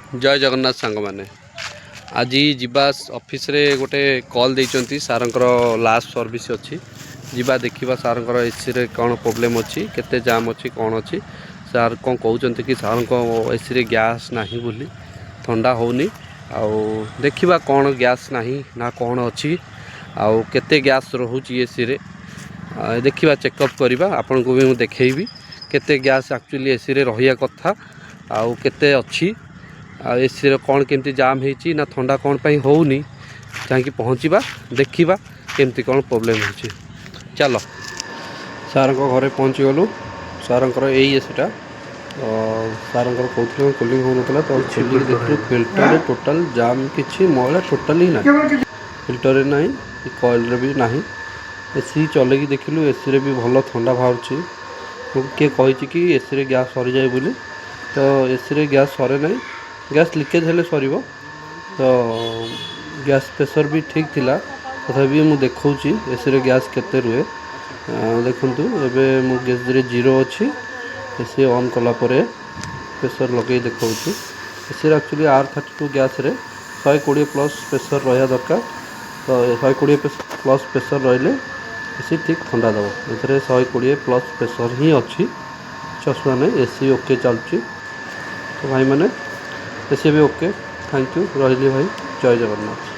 ଜୟ ଜଗନ୍ନାଥ ସାଙ୍ଗମାନେ। ଆଜି ଯିବା, ଅଫିସରେ ଗୋଟେ କଲ୍ ଦେଇଛନ୍ତି। ସାର୍ଙ୍କର ଲାଷ୍ଟ ସର୍ଭିସ୍ ଅଛି। ଯିବା, ଦେଖିବା ସାର୍ଙ୍କର ଏସିରେ କ'ଣ ପ୍ରୋବ୍ଲେମ୍ ଅଛି, କେତେ ଜାମ୍ ଅଛି, କ'ଣ ଅଛି। ସାର୍ କ'ଣ କହୁଛନ୍ତି କି ସାର୍ଙ୍କ ଏସିରେ ଗ୍ୟାସ୍ ନାହିଁ ବୋଲି ଥଣ୍ଡା ହେଉନି। ଆଉ ଦେଖିବା କ'ଣ ଗ୍ୟାସ୍ ନାହିଁ ନା କ'ଣ ଅଛି ଆଉ କେତେ ଗ୍ୟାସ୍ ରହୁଛି ଏସିରେ, ଦେଖିବା, ଚେକଅପ୍ କରିବା। ଆପଣଙ୍କୁ ବି ମୁଁ ଦେଖେଇବି କେତେ ଗ୍ୟାସ୍ ଆକ୍ଚୁଆଲି ଏସିରେ ରହିବା କଥା ଆଉ କେତେ ଅଛି, ଆଉ ଏସିରେ କ'ଣ କେମିତି ଜାମ୍ ହେଇଛି ନା ଥଣ୍ଡା କ'ଣ ପାଇଁ ହେଉନି। ଯାଇକି ପହଞ୍ଚିବା, ଦେଖିବା କେମିତି କ'ଣ ପ୍ରୋବ୍ଲେମ୍ ହେଉଛି। ଚାଲ, ସାର୍ଙ୍କ ଘରେ ପହଞ୍ଚିଗଲୁ। ସାର୍ଙ୍କର ଏଇ ଏସିଟା। ତ ସାର୍ଙ୍କର କହୁଥିଲେ କୁଲିଂ ହେଉନଥିଲା। ତ ଖୋଲିକି ଦେଖିଲୁ, ଫିଲ୍ଟରରେ ଟୋଟାଲ୍ ଜାମ୍, କିଛି ମଇଳା ଟୋଟାଲି ନାହିଁ। ଫିଲ୍ଟରରେ ନାହିଁ କି କଏଲ୍ରେ ବି ନାହିଁ। ଏସି ଚଲେଇକି ଦେଖିଲୁ, ଏସିରେ ବି ଭଲ ଥଣ୍ଡା ବାହାରୁଛି। କିଏ କହିଛି କି ଏସିରେ ଗ୍ୟାସ୍ ସରିଯାଏ ବୋଲି, ତ ଏସିରେ ଗ୍ୟାସ୍ ସରେ ନାହିଁ। ଗ୍ୟାସ୍ ଲିକେଜ୍ ହେଲେ ସରିବ। ତ ଗ୍ୟାସ୍ ପ୍ରେସର୍ ବି ଠିକ୍ ଥିଲା। ତଥାପି ମୁଁ ଦେଖାଉଛି ଏସିରେ ଗ୍ୟାସ୍ କେତେ ରୁହେ। ଦେଖନ୍ତୁ, ଏବେ ମୁଁ ଗେଜ୍ରେ ଜିରୋ ଅଛି। ଏସି ଅନ୍ କଲା ପରେ ପ୍ରେସର୍ ଲଗେଇ ଦେଖାଉଛି। ଏସିରେ ଆକ୍ଚୁଆଲି R32 ଗ୍ୟାସ୍ରେ 120 ପ୍ଲସ୍ ପ୍ରେସର୍ ରହିବା ଦରକାର। ତ 120 ପ୍ଲସ୍ ପ୍ରେସର୍ ରହିଲେ ଏସି ଠିକ୍ ଥଣ୍ଡା ଦେବ। ଏଥିରେ 120 ପ୍ଲସ୍ ପ୍ରେସର୍ ହିଁ ଅଛି, କିଛି ଅସୁବିଧା ନାହିଁ। ଏସି ଓକେ ଚାଲୁଛି। ତ ଭାଇମାନେ, AC B okay. Thank you, ରହିଲି ଭାଇ, ଜୟ ଜଗନ୍ନାଥ।